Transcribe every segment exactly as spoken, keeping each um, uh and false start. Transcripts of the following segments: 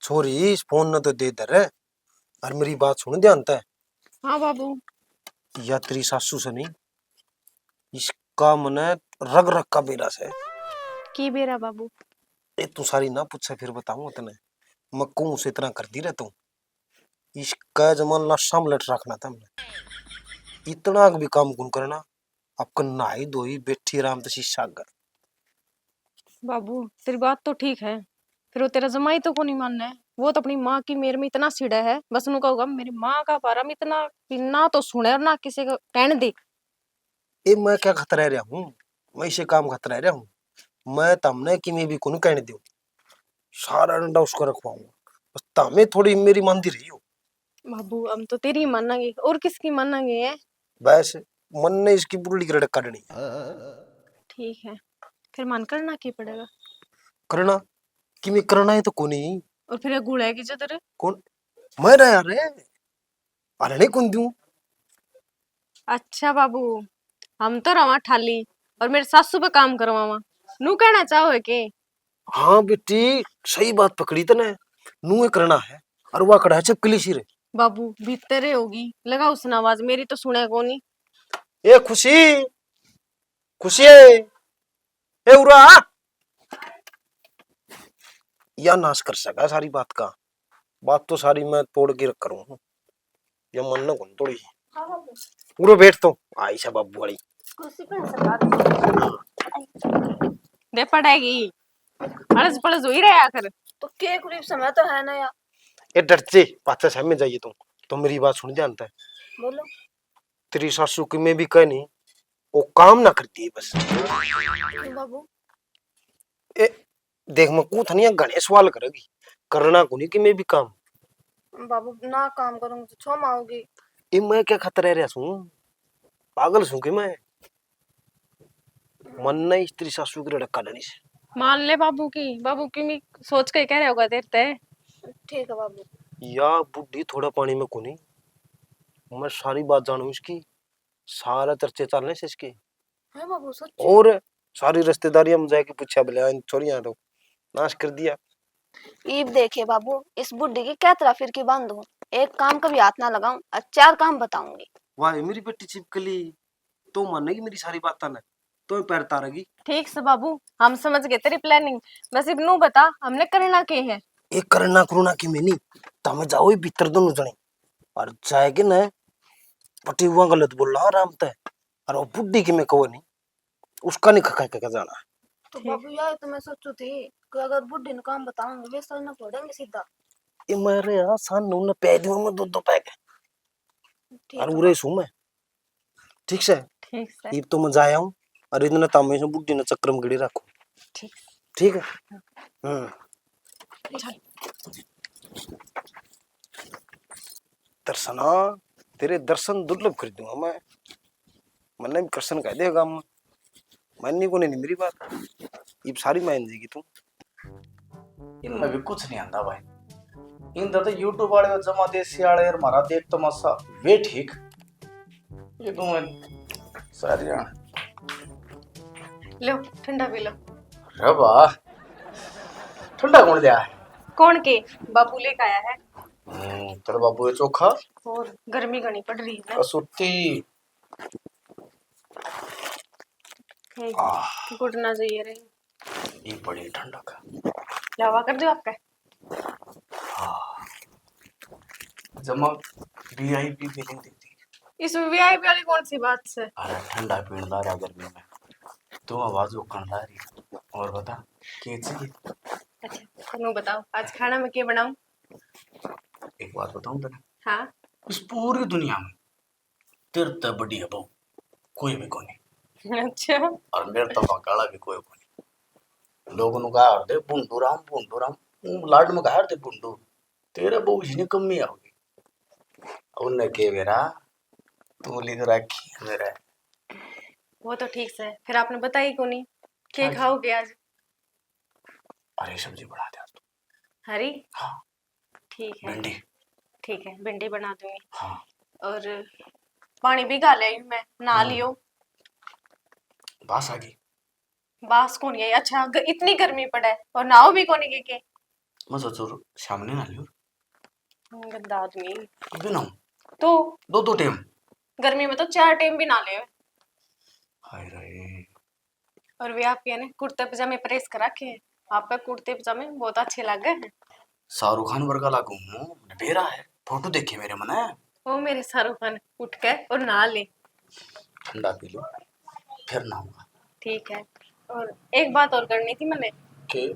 पोरी, इस फोन न तो दे दे रे। और मेरी बात सुन ध्यान तै। हाँ बाबू। या तेरी सासू से नहीं, इसका मने रग रग का बेरा से। की बेरा बाबू? ए, तू सारी ना पूछे, फिर बताऊंगा तने। मैं कहूं से इतना कर दी रह तू। इसका जमान लाशा में लट रखना था हमने। इतना भी काम कौन करना, आपका नहाई धोई बैठी आराम से शीशा आगे। बाबू, तेरी बात तो ठीक है, फिर वो तेरा जमाई तो कोनी मानना है। वो तो अपनी माँ की मेर में इतना सिड़ा है, बस उन्होंने कहोगा मेरी माँ का बारा में इतना भी ना तो सुने और ना किसी को कहने दे। ए, मैं क्या खतरा रहा हूँ? मैं इसे काम खतरा रहा हूँ। मैं तमने किमें भी कोनी कहने दूँ। सारा डंडा उसको रखवाऊंगा। बस तमें थोड़ी मेरी मानती रही हो। बाबू, हम तो तेरी ही मानांगे, और किसकी मानांगे, हैं? बस, मन ने इसकी बुल्ली की रड़क काटनी। ठीक है, फिर मन करना की पड़ेगा? करना? किमें करना है तो कोनी। और फिर ये गुड़ है कि जो तेरे? कौन? मैं रहा यार रे। अरे नहीं कौन दूं? अच्छा बाबू, हम तो रवा ठाली और मेरे सासू पे काम करवावा, नू कहना चाहो है के? हाँ बेटी, सही बात पकड़ी तने। नू ही करना है। और वा कड़ा है छिपकली सी रे। बाबू, भीतर ही होगी, लगा उसने आवाज, मेरी तो सुने कोनी। ए खुशी, खुशी, ए उरा आ। या नाश कर सका सारी बात का। बात तो सारी मैं तोड़ के रख करूँ। या मन ना कौन तोड़ी। हाँ बाबू। उरो बैठ तो, आई सा बाबू वाली। कुर्सी पे ऐसा बात। दे पड़ेगी। अड़स पड़स हुई रहे आखिर। तो के कुरीब समय तो है ना यार। ए डरते, पाछे सामने जाइए तू। तो मेरी बात सुन ध्यान तै। बोलो। तेरी सासू की मैं भी कहनी, वो काम ना करती है बस। क्यों बाबू? ए, देख, मैं कूँ था नहीं, घणे सवाल करेगी, करना कोनी कि मैं भी काम। बाबू, ना काम करूंगी तो छो माओगी। ए, मैं क्या खतरा रहा सूं? पागल सूं कि मैं? मन ने स्त्री सासू की रड़क काटनी से। मान ले बाबू की, बाबू की भी सोच के कह रहा होगा तेरे ते। ठीक है बाबू। या बुढ़ी थोड़ा पानी में कोनी, मैं सारी बात जानू इसकी, सारा चर्चे चालने से इसके। है बाबू, सच? और सारी रिश्तेदारी हम जाके पूछा, बोले, "इन छोरियां तो नाश कर दिया।" इब देखिए बाबू, इस बुढ़ी की क्या तरह फिर की बांधूं। एक काम का भी हाथ ना लगाऊं और चार काम बताऊंगी। वाह, मेरी बेटी छिपकली, तो मानेगी मेरी सारी बातां ने, तो ही पैर तारेगी। ठीक से बाबू, हम समझ गए तेरी planning। बस इब नू बता, हमने करना के है? एक करना करुणा की मैंने, तो हमें जाओ ही भीतर दोनों जने, और जाएगी ना पटी हुआ गलत बोलना आराम तै, और वो बुढ़ी की मैं कहो नहीं, उसका नहीं खका के जाना। तो ठीक। बाबू, यार तो मैं सोचू थी कि अगर बुढ़ी ने काम बताऊंगी, वे सर ने फोड़ेंगे सीधा। ये मैं रे यार, सान नू ने पै दूं मैं दो दो पैक। ठीक और है उरे बाबू। सू मैं। ठीक से? ठीक से। इब तो मैं जाया हूँ, और इतने तामे से बुढ़ी ने चक्कर में गिड़ी रखो। ठीक। ठीक है? हम्म। चल। दर्शना, तेरे दर्शन दुर्लभ कर दूंगा मैं। मन्ने भी कृष्ण कह देगा मैं। माननी को नहीं मेरी बात। इब सारी मान जाएगी तू। इनमें भी कुछ नहीं आंदा भाई। इन तो YouTube वाले जमा देसी वाले और मारा देख तमाशा वे ठीक। ये दूं मैं सारी जान। लो, ठंडा पी लो। अरे वाह, ठंडा कौन लिया है? कौन के? बाबू लेके आया है। हम्म, तेरे बाबू ये चोखा। और गर्मी घणी पड़ रही है ना। कसूती। हे, आह। गुड़ ना जाइए रे। ये बड़ी ठंडक है। लावा कर दो आपका। हाँ। जमा VIP feeling देती। इसमें VIP वाली कौन सी बात से? अरे ठंडा पीण ला रहा गर्मी में। तू आवाज उकण ला रही। और बता, के चाहिए? अच्छा, तुम बताओ, आज खाना में क्या बनाऊं? एक बात बताऊं तने? हाँ। इस पूरी दुनिया में तेरे ते बढ़िया बहू कोई भी कोनी। अच्छा। और मेरे तो वहाँ काला भी कोई कोनी। लोग नु कहा दे भुंडू राम, भुंडू राम, ऊं लाड में कहा दे भुंडू। तेरे बहू जी ने कमी आओगी। उन्हें के मेरा, तू लिख रखी है मेरा। वो तो ठीक से, फिर आपने बताई कोनी, के हाँ जी। खाओगे आज? हरी सब्जी बना दे आज तू। हरी? हाँ। ठीक है। भिंडी। ठीक है, भिंडी बना दूंगी। हाँ। और पानी भी गा ले मैं, नहा हाँ। लियो। बास आ गई। बास कौन है? अच्छा, ग-, इतनी गर्मी पड़े और नहाओ भी कोनी के, के? मैं सोचू सामने ना लियो। गंदा आदमी। अभी ना। तो दो दो टाइम। गर्मी में तो चार टाइम भी ना ले। हाय रे। और वे आपके ने कुर्ते पजामे प्रेस करा के, आप पे कुर्ते पजामे बहुत अच्छे लगे हैं। शाहरुख खान वर्गा लागू हूँ, बेरा है। फोटो देखे मेरे मने। ओ मेरे शाहरुख खान, उठ के और नहा ले। ठंडा पी लो, फिर नहाऊंगा। ठीक है। और एक बात और करनी थी मैंने। के?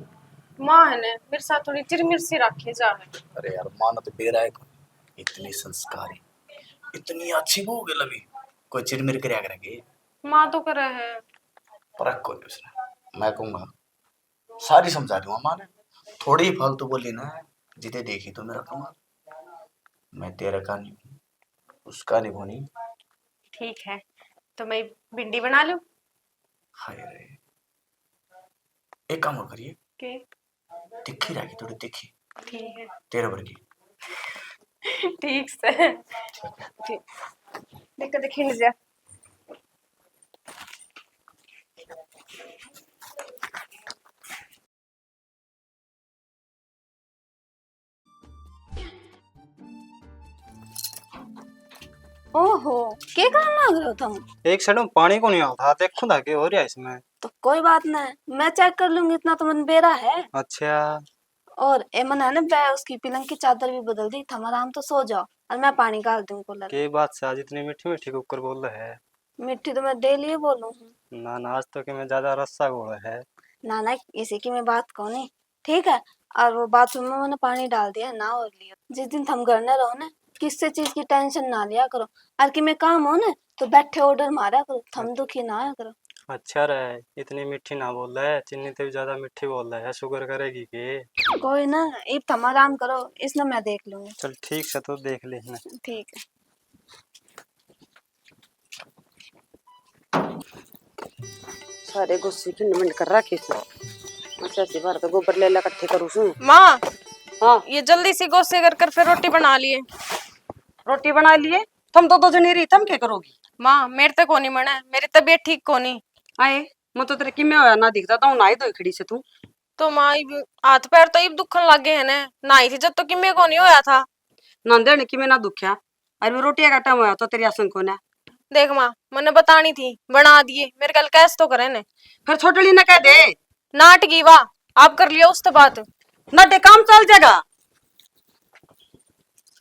माँ है ना, मेरे साथ थोड़ी चिरमिर सी रखे जा है। अरे यार, माँ ने तो बेरा है, इतनी संस्कारी, इतनी अच्छी बहू हो गई लवी, कोई चिरमिर करया करेगी? माँ तो करे है। परख कोई उसने, मैं कहूँगा, सारी समझा दूंगा माँ ने। थोड़ी फालतू बोली ना, जिते देखी तो मेरा कमाल। मैं तेरे का नहीं हूँ, उसका नहीं होनी। ठीक है, तो मैं भिंडी बना लूँ? हाय रे, एक काम और करिए। के? तिखी रहेगी, थोड़ी तिखी। ठीक है। तेरे वर्गी। ठीक से। ठीक। देख, देख, हिंड जा। ओहो, के करन लाग रहे हो तुम? एक side में पानी को नहीं आता, देखो था के हो रहा है इसमें। तो कोई बात ना है, मैं चेक कर लूंगी, इतना तो मन बेरा है। अच्छा। और ए मन है ना, मैं उसकी पलंग की चादर भी बदल दी, थम आराम तो सो जाओ और मैं पानी घाल दूं कूलर। के बात से आज इतनी मीठी मीठी कुकर बोल रहा है? मीठी तो मैं डेली बोलूं हूँ। ना ना, आज तो कि मैं ज्यादा रस्सा घोला है। ना ना, इसी की मैं बात कोनी, ठीक है। और वो बाथरूम में मैंने पानी डाल दिया, ना और लियो। जिस दिन थम घर न रहो ना, किसी चीज की टेंशन ना लिया करो। और कि मैं काम हो ना, तो बैठे ऑर्डर मारा करो, थम दुखी ना होया करो। अच्छा रे, इतनी मीठी ना बोल है, चीनी तो भी ज्यादा मीठी बोल है, शुगर करेगी के? कोई ना, इब थम आराम करो, इसने मैं देख लूंगी। चल ठीक से, तो देख ले इसने। ठीक है। सारे गोसे की नमंड कर रखे सु। अच्छा सी बार तो गोबर ले ले इकट्ठे करू सु। माँ, हाँ। ये जल्दी सी गोसे कर कर फिर रोटी बना लिए। रोटी बना लिए? तुम दो दो जनी रही, तुम क्या करोगी? माँ, मेरे ते कोनी मने, मेरी तबीयत ठीक कोनी। आए, मैं तो तेरे किमे होया ना दिखता, तो नहाई धोई खड़ी से तू। तो माँ, इब हाथ पैर तो इब दुखन लग गए हैं ने, नहाई थी जब तो किमे कोनी होया था। नहांदे ने किमे ना दुख्या, अरे रोटी का टाइम होया तो तेरी आसन कोने। देख माँ, मन्ने बतानी थी, बना दिए, मेरे कल कैस तो करे ने। फिर छोटली ने कह दे। नाटकी वा, आप कर लियो उससे बात। नाटे काम चल जाएगा।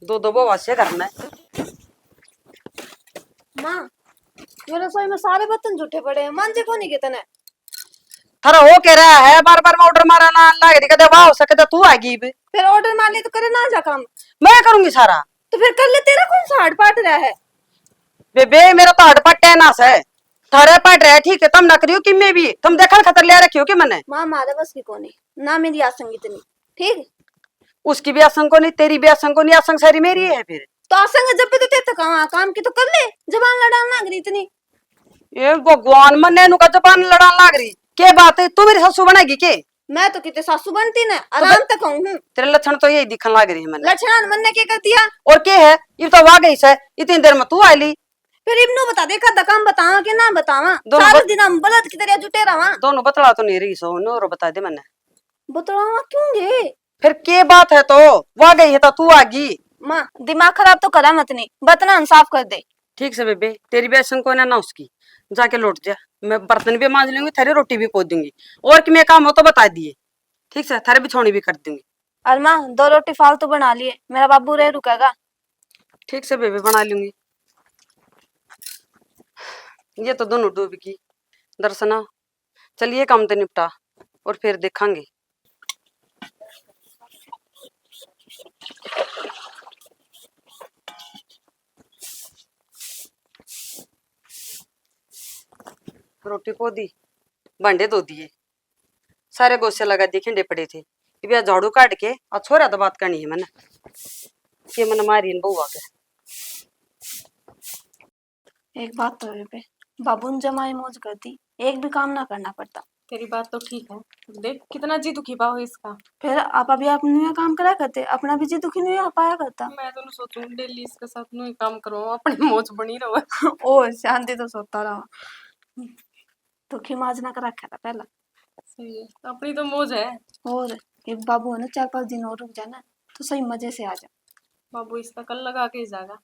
दो दो बहू से करना है। माँ, मेरे रसोई में सारे बर्तन जूठे पड़े हैं, मांजे कोनी के तने। थारा हो के रहा है, बार बार मैं ऑर्डर मारा ना लाग रही, कदे वाह हो सके तो तू आएगी भी। फिर ऑर्डर मार ले तो करे ना जा काम। मैं करूंगी सारा। तो फिर कर ले, तेरा कौन सा हार्ड पार्ट रहा है? बेबे, मेरा तो हार्ड पार्ट है ना से। थारे पार्ट रहा है, ठीक है, तुम ना करियो कि मैं भी, तुम देखन खतर ले रखियो कि मने। माँ, मारे बस की कोनी, ना मेरी आसंग इतनी, ठीक? उसकी भी आसंग कोनी, तेरी भी आसंग कोनी, आसंग सारी मेरी है फिर। तो आसंग जब भी तो तेरे तक आवा, काम की तो कर ले, जबान लड़ान लाग रही इतनी। ए भगवान, मन्ने नु का जबान लड़ान लाग रही। के बात है, तू मेरी सासू बनेगी के? मैं तो किते सासू बनती ना, तो आराम बे-, तक हूँ। तेरे लक्षण तो यही दिखन लाग रही है मन्ने। लक्षण मन्ने के कर दिया? और के है, इब तो वा गई से, इतनी देर में तू आ ली। फिर इब नु बता दे, कद काम बतावा के ना बतावा? दोनों सारा बत-, दिन हम बलद की तरह जुटे रहा। दोनों बतला तो नहीं रही सो, नो रो बता दे मन्ने। बतलावा क्यों गे? फिर के बात है तो? वा गई है तो तू आ गई। माँ, दिमाग खराब तो करा मत नी, बतना इंसाफ कर दे। ठीक से बेबे, तेरी भी आसंग कोनी ना उसकी, जाके लौट जा। मैं बर्तन भी मांज लूंगी, थारी रोटी भी पोत दूंगी, और कि मैं काम हो तो बता दिए। ठीक से, थारे बिछौनी भी कर दूंगी। और माँ, दो रोटी फालतू बना लिए, मेरा बाबू रे रुकेगा। ठीक से बेबे, बना लूंगी। ये तो दोनों डूब गई। दर्शना, चलिए काम तो निपटा और फिर देखांगे। रोटी पो दी, भांडे धो दिए, सारे गोसे लगा दिए, खिंडे पड़े थे। इब या झाड़ू काट के आ छोरा तो बात करनी है मन्ने, के मन्ने मारी इन बहू आके। एक बात तो है बे, बाबू ने जमाई मौज कर दी, एक भी काम ना करना पड़ता। तेरी बात तो ठीक है, देख कितना जी दुखी पा हो इसका। फिर आप अभी आप न्यू काम करा करते, अपना भी जी दुखी नहीं हो पाया करता। मैं तो नु सोचूं डेली इसके साथ न्यू काम करूं, अपनी मौज बनी रहो। ओ शांति तो सोता रहा, दुखी माज ना कर रखा था पहला। सही है, अपनी तो मौज है। और ये बाबू है ना, चार पांच दिन और रुक जाना, तो सही मजे से आ जा। बाबू इसका कल लगा के ही जागा।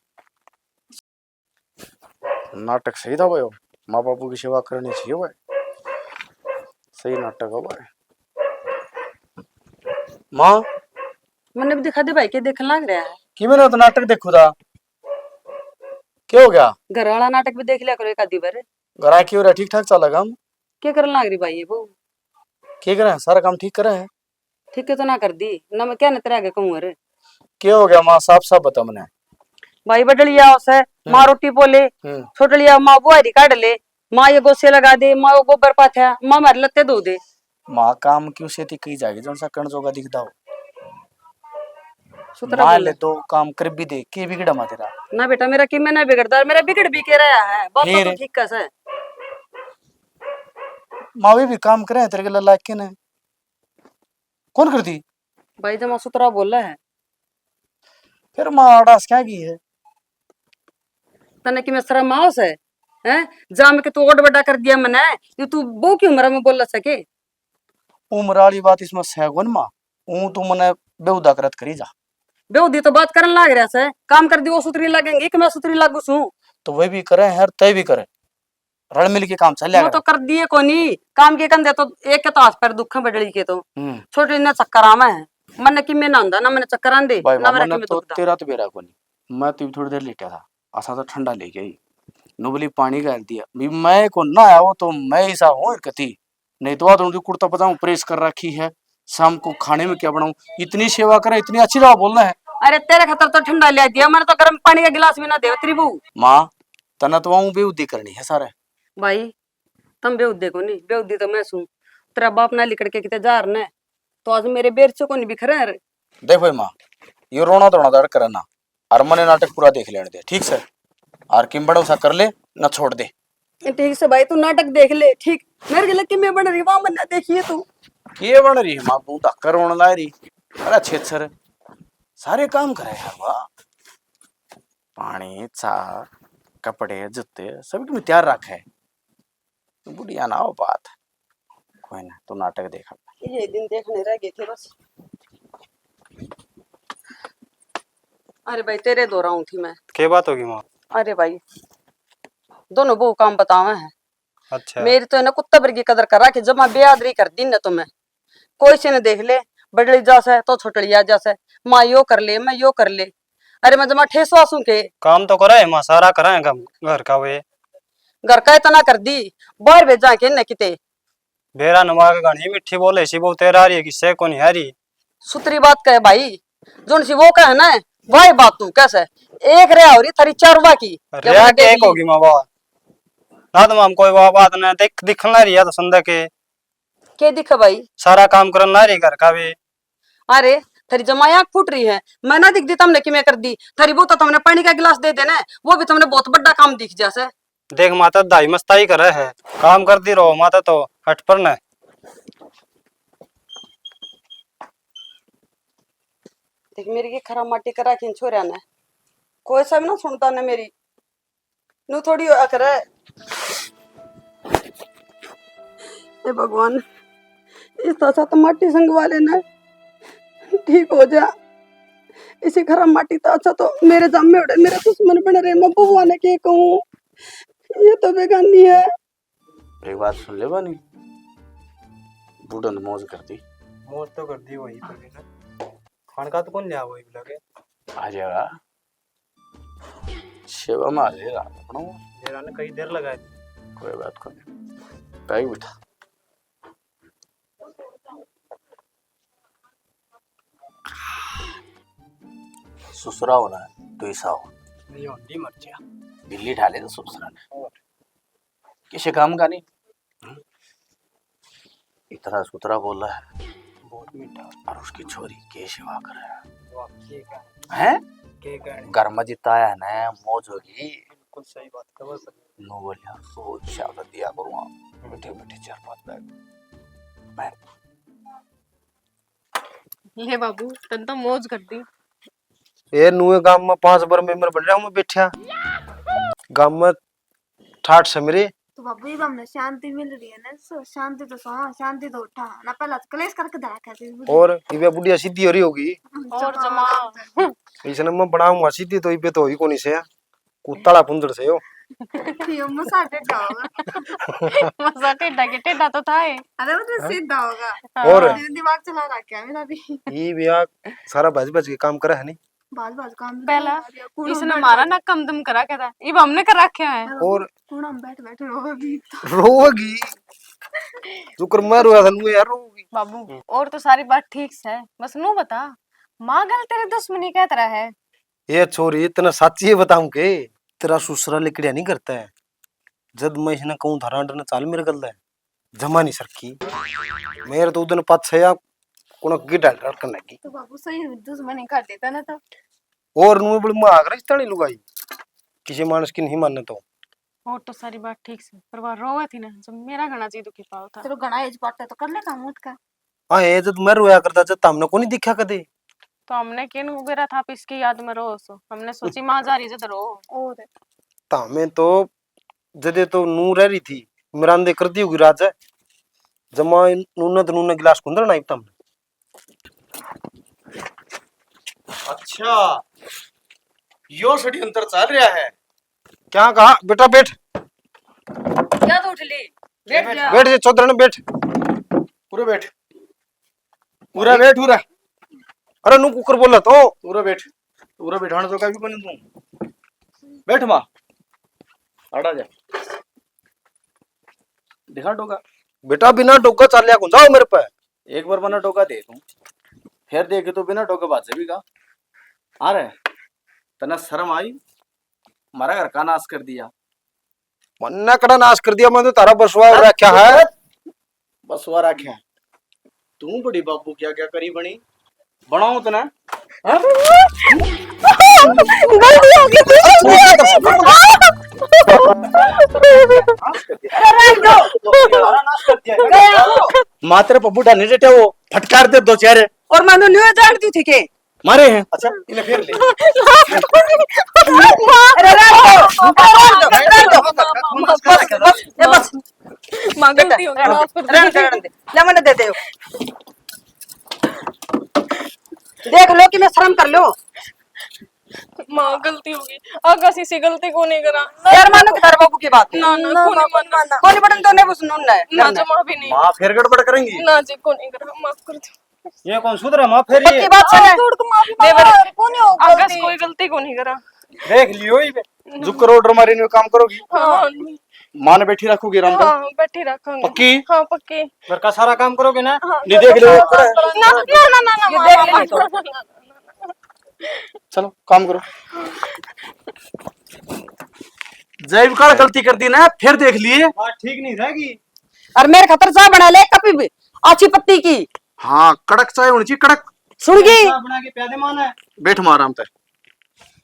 नाटक सही था भाई, माँ बापू की सेवा करनी चाहिए भाई। सही नाटक है भाई। माँ, मैंने भी दिखा दे भाई, के देखने लग रहा है? कि मैंने तो नाटक देखू था। क्या हो गया? घर वाला नाटक भी देख लिया करो एक आधी बार। घर आ, क्यों रहा? ठीक ठाक चला काम? क्या करने लग रही भाई ये बहू? क्या करें, सारा काम ठीक करें है। ठीक है तो ना कर दी ना, मैं क्या ना तेरे आगे कहूँ? अरे क्या हो गया माँ, साफ साफ बता मने। भाई बडलिया से हम्म। माँ रोटी पोले, हम्म। छोटलिया माँ बुहारी काट ले, माँ ये गोसे लगा दे, माँ वो गोबर पाथ्या, माँ मारे लत्ते धो दे। माँ काम क्यों से ती कही जाएगी, जौन सा कण जोगा दिखदा हो। सुतरा माँ बोले। ले तो काम कर भी दे, के बिगड़ा माँ तेरा? ना बेटा, मेरा की मैं ना बिगड़दा, मेरा बिगड़ भी के रहा है, बात तो फिर? तू ठीक कह से। माँ भी, भी काम करे तेरे के लायक के ने। कौन करती? भाई जमा सुतरा बोला है। फिर माँ आड़ास क्या की है? तने कि मैं शर्म आओ से? हैं? जाम के तू ओड बड़ा कर दिया मने, ये तू बहू की उम्र में बोल सके? उम्र वाली बात इसमें सै कोन माँ, ऊं तू मने बेहुदा करत करी जा। बेहुदी तो बात करन लाग रहा से, काम कर दी वो सुतरी लगेंगी कि मैं सुतरी लागू सूं? तो वे भी करे हैं और तय भी करे, रल मिल के काम चल वो तो कर दिए कोनी, काम के कंधे तो एक के तो हाथ पैर दुखे बडली के तो। हम्म। छोटे ने चक्कर आवे है, मन्ने किमे ना आंदा, ना मन्ने चक्कर आंदे, भाई ना मामा मेरा ने किमे तो दुखदा। तेरा तो बेरा कोनी, मैं तो थोड़ी देर लेटा था, असा तो ठंडा लेके आई, नुबली पानी गाल दिया, भी मैं को ना आया वो तो मैं ऐसा हूँ कती, नहीं तो आदमी की कुर्ता पजामा प्रेस कर रखी है, शाम को खाने में क्या बनाऊं, इतनी सेवा करे, इतनी अच्छी तरह बोलना है। अरे तेरे खातर तो ठंडा ले दिया, मैंने तो गर्म पानी का गिलास भी ना दे तेरी बहू। माँ, तने तो आऊं बेहुदी करनी है सारे। भाई, तम बेहुदे को नहीं, बेहुदी तो मैं सूं। तेरा बाप ना लिकड़ के किते जा रहे ने, तो आज मेरे बेर से को नहीं बिखरे रे। देख भाई माँ, ये रोना धोना दाड़ करे ना, और मने नाटक पूरा देख लेने दे, ठीक से? और किम बड़ा उसा कर ले, ना छोड़ दे। ठीक से भाई, तू नाटक देख ले, ठीक। मेरे के लिए किमे बन रही, वहां मन्ना देखिए तू। के बन रही है माँ, तू धक्का रोन ला रही। अरे छेछर, सारे काम करे है वाह, पानी, चा, कपड़े, जूते, सब की तैयार रखे है। बुढ़िया ना हो बात, कोई ना, तू नाटक देख। ये दिन देखने रह गए थे बस। अरे भाई, तेरे दो राउंड थी मैं। के बात होगी माँ? अरे भाई, दोनों बहू काम बतावे हैं। अच्छा। मेरी तो है ना कुत्ते वर्गी कदर कर रखी, जमा बेआदरी कर दी ना तो मैं। कोई से ने देख ले, बड़ली जा से तो छोटली आ जा से, माँ यो कर ले, मैं यो कर ले। अरे मैं जमा ठेसवा सूं के। काम तो करे है माँ, सारा करे है काम घर का वे। घर का इतना कर दी, बाहर भेजा के न किते। बेरा नमा के घणी मीठी बोले सी, बहु तेरा आ रही है, किससे को नहीं आ रही। सुतरी बात कहे भाई, जोन सी वो कहे ना, वही बात तू कैसे। एक रे हो रही थारी चारवा की। रे के एक होगी माँ बात। ना तो हम कोई वा बात ना देख, दिखन ना रही है तो संदा के। के दिखे भाई? सारा काम करन ना रही घर का भी। अरे, थारी जमाई आँख फूट रही है। मैं ना दिखदी तमने किमे कर दी। थारी बहू तो तमने पानी का गिलास दे देना, वो भी तमने बहुत बड़ा काम दिख जा से। देख माता, दाई मस्ताई करे है, काम करती रहो माता, तो हट पर न। देख मेरी की खराब माटी करा खीन छोरा ने, कोई सब ना सुनता ने मेरी। नू थोड़ी होया करे। हे भगवान, इस तो अच्छा तो माटी संगवा लेना, ठीक हो जा। इसी खराब माटी तो अच्छा तो मेरे जामे उड़े, मेरे दुश्मन बन रहे, मैं भगवान ने के कहूँ, ये तो बेगानी है। एक बात सुन ले बानी, बूढ़ा ने मौज कर दी। मौज तो कर दी वही पर भी ना, खान का तो कौन ले आओ वही लगे। आ जाएगा। सेवा में हाजिर रहा अपनो। मेरा ने कई देर लगा दी। कोई बात कोनी। बैठ बैठा। सुसरा होना है, तो ऐसा हो। नहीं होती मर्जिया। बिल्ली ठा ले तो सुसरा ने। और? किसी काम का नहीं। इतना सुथरा बोला है। बहुत मीठा। और उसकी छोरी के सेवा करे है। वाह, के कहने? हैं? के कहने? घर में जितना आया है ना, मौज होगी। बिल्कुल सही बात कहो सर। नो बोलिया, सोच शाबाश दिया करूँगा। बैठे बैठे चार पांच बैग। मैं ले बाबू, तन तो मौज कर दी। ए नुए गांव में पांच बार मेंबर बन रहा हूँ मैं बैठा। गांव में ठाठ से मेरे तो बाबू, ये हमने शांति मिल रही है ना, सो शांति तो सो, शांति तो उठा ना, पहला तो कलेश करके धरा खाते थे। और इबे बुढ़िया सीधी हो रही होगी। और जमा। इसने मैं बनाऊंगा सीधी, तो इबे तो ही कोनी से, कुत्ताला पुंजड़ से हो। ये मसा टेढ़ा होगा। मसा टेढ़ा के टेढ़ा तो था ही। अरे, वो तो सीधा होगा। हाँ। और? दिमाग चला रखा है मेरा भी। ये भी यार, सारा भज भज के काम करा है नहीं। बाल बाल काम भी पहला तो कर दिया। कूड़ा इसने में हमारा बैठ ना कम दम करा के था, इब हमने कर रखे हैं। और कूड़ा में बैठ बैठ रोवेगी तो। रोवेगी। शुक्र मैं रोया था, नू यार रोवेगी। बाबू, हम्म। और तो सारी बात ठीक से, बस नू बता, माँ गल तेरी दुश्मनी क्या तरह है? ये छोरी, इतना सच्ची है बताऊं के? तेरा ससुरा लिकड़िया नहीं करता है। जद मैं इसने कहूँ, "थारा अंडर ने चाल मेरे गल है," जमा नहीं सरकी। मेरे तो उदन पाछे या कुणक की डाल रखन लगी। तो बाबू सही दुश्मनी कर देता ना तो। और नू बड़ी माँ आगरा इस तणी लुगाई, किसी मानस की नहीं मानने तो। और तो सारी बात ठीक से, पर वह रोवे थी ना, जब मेरा घना जी दुखी पाओ था। चलो, घना एज पाटे तो कर ले काम उठ का। हाँ, एज तो मैं रोया करता जब हमने को नहीं दिखा कदे। तो हमने किन उगेरा था, आप इसकी याद में रो सो, हमने सोची माँ जा रही जद रो। और तो हमें तो जदे तो नू रह रही थी, मिरांदे कर दी होगी राज है। जमा नूना तो नूना गिलास कुंदर ना तमने। अच्छा, यो षड्यंत्र चल रहा है। क्या कहा बेटा, बैठ। क्या तो उठ ली? बैठ जा। बैठ जे चौधरण, बैठ। पूरा बैठ। पूरा बैठ, पूरा। अरे नू कुकर बोला तो। पूरा बैठ। पूरा बैठाने तो का भी कोनी तू। बैठ माँ। आड़ा जा। दिखा डोगा। बेटा बिना डोगा चाल्या कौन जाओ मेरे पे। एक बार मना डोगा दे तू। फिर देख तू बिना डोगा भाजे भी का। अरे, तने शर्म आई? हमारा घर का नाश कर दिया। मन्ने कड़ा नाश कर दिया, मैं तो तारा बसवा रखा है। बसवा रखा है। तू बड़ी बाबू क्या क्या करी बनी? बनाओ तो ना। हाँ? गलती हो गई, गलती हो गई। नाश कर दिया। सारा नाश कर दिया। मात्र पर बूढ़ा नहीं डटे, वो फटकार दे दो चार। और मानो न्यू जान दी थी के? मारे हैं। अच्छा, इन्हें फेर ले। अरे, रहने दो, रहने दो, रहने दो। बस, बस, ए, बस। माँ, गलती हो गई, माफ कर दे। रहने दे, रहने दे। ले, मैंने दे दे। देख लो कि मैं शर्म कर लो। माँ, गलती हो गई। आगे से ऐसी गलती को नहीं करा। यार, मानो कि तारे बाबू की बात है। ना, ना, ना, को नहीं मानना। को नहीं बटन तो नहीं, बस नून है, ना, करना। जमा भी नहीं। माँ, फिर गड़बड़ करेंगी। ना जी, को नहीं करा, माफ कर दो। ये कौन सुधरा माँ फिर ये? पक्की बात सुन। छोड़ के माफी मांगो, देवर, और कोनी हो आगे से गलती। कोई गलती को नहीं करा। देख लियो ही बे। जुकर ऑर्डर मारी ने काम करोगी। हाँ। माँ ने बैठी रखोगी आराम से? हाँ, बैठी रखांगे। पक्की? हाँ, पक्की। घर का सारा काम करोगे ना? हाँ, नहीं देख लियो। ना, ना, ना, ना, ये माँ, देख माँ, लियो। माँ, माँ, माँ। चलो काम करो। जैव काल गलती कर दी ना, फिर देख लिए। बात ठीक नहीं रहेगी। और मेरे खातर चाय बना ले, कभी भी अच्छी पत्ती की। हाँ, कड़क चाय होनी चाहिए, कड़क। सुन गई? चाय बना के प्या दे माँ ने। बैठ माँ आराम से।